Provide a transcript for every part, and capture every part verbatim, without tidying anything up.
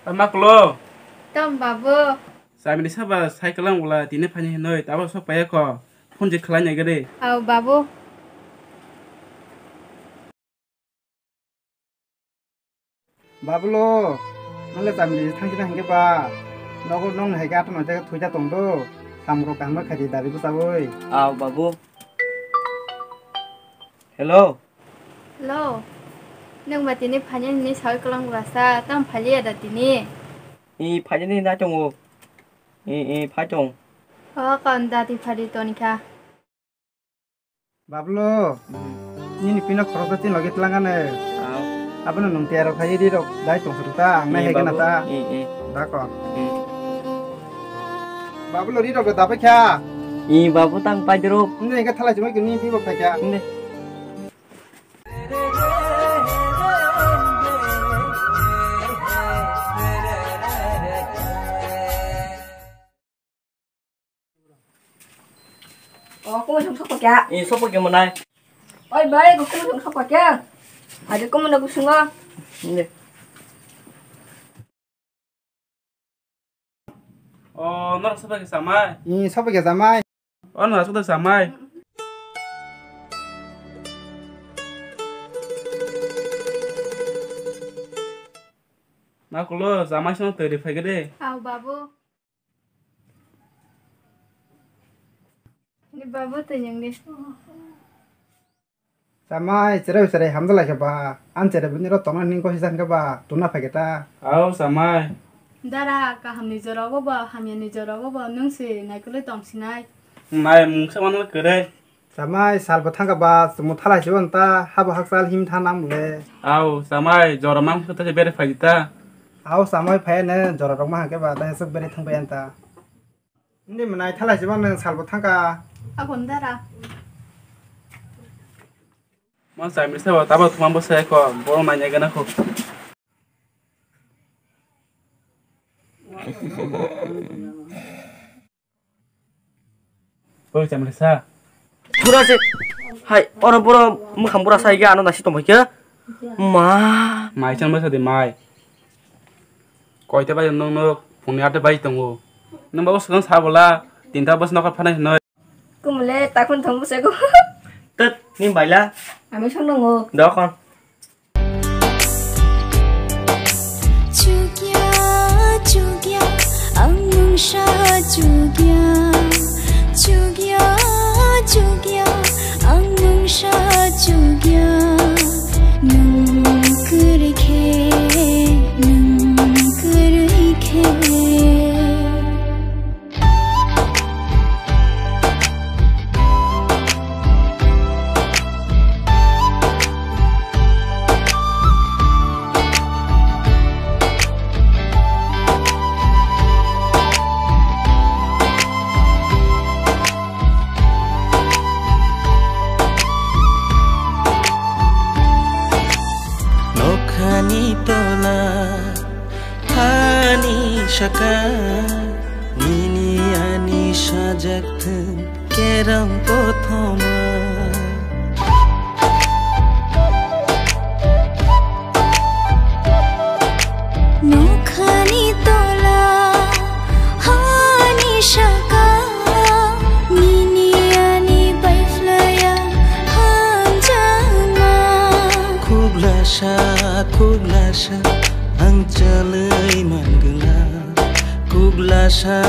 Tama klo? Tam babu. Samini saba cycle ang wala tini phani hinoi tabo sok paya kho. Phone je khlai nai gade. Au babu. Babulo, nole chamri thangkhe na hingke ba? Nogo nong hai ga tono jaga thuida tongdo. Samro kangma khaidi dari bwsaboi. Au babu. Hello. Hello. Nang ba tini phanya ni sawi kolang rasa, tam phali ada tini. I phanya ni na tongo. I, i phai tong. O kon dati phadi tonikha. Bablo, nini pino khoroksa tin logi tlangane. Au. Abono nung tiyaro khai ri rok dai tong suru ta, ang nai hai gana ta. I, i. Da ko. I. Bablo ri rok da pai kha. I babu tang pai dro. Nde ka thalai chumai ni pi bok pai kha. Nde. O, kumu thung sokpakya. I sokpakya manai. Oi bai, go kumu thung sokpakya. Adi kumu na gusungo. Inde. O, nor sokpakya samai. I sokpakya samai. O, nor sokpakya samai. Nakulo, jamai song teri phai gede. Au babu. Ni babu tanyang ni. Samai, cherai cherai hamdalai khe ba. An cherai bini ro tongna ning ko hisang khe ba. Tuna phai khe ta. Au, samai. Dara, kaham ni jora go ba, hamya ni jora go ba, nung se naikoloi tong sinai. Nai mungsa mano kere. Samai, salbo thangkha ba, chwngno thalai se ta, habo hakchal him tha nang le. Au, samai, jora mang khe ta se bere phai ta. Au, samai, phai ne jora rok ma hangke ba, ta se bere thang bai ta. Ni mwnai thalai se bang nang salbo thangkha. Abon dara. Ma sai mi sa ba, tabo thuma bo sai ko, bo ma nya gana ko. Oi, chamrisa. Pura se. Hai, oro boro mukhang bura sai ga ano nasi tongbai khe. Ma. Mai chamrisa de mai. Koita bai nong nok phungni ate bai tongo. Nang ba usang sa bola tinta bos nok phanai noi. Kumule takun thong bose ko. Tet ni baila. Ami song nongo. Dokon. Chukya, chukya, ang nung sa chukya. Chukya, chukya, ang nung sa chukya. Nung kuri khe, nung kuri khe. Nokhani tola. Hani saka, nini ani sajak thung, kerang kothoma. Nokhani tola, hani saka, nini ani baiflaya hanjama. Khuglasa, khuglasa, ang chalwi mangla. Khuglasa,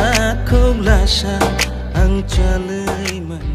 khuglasa, ang chalwi mangla.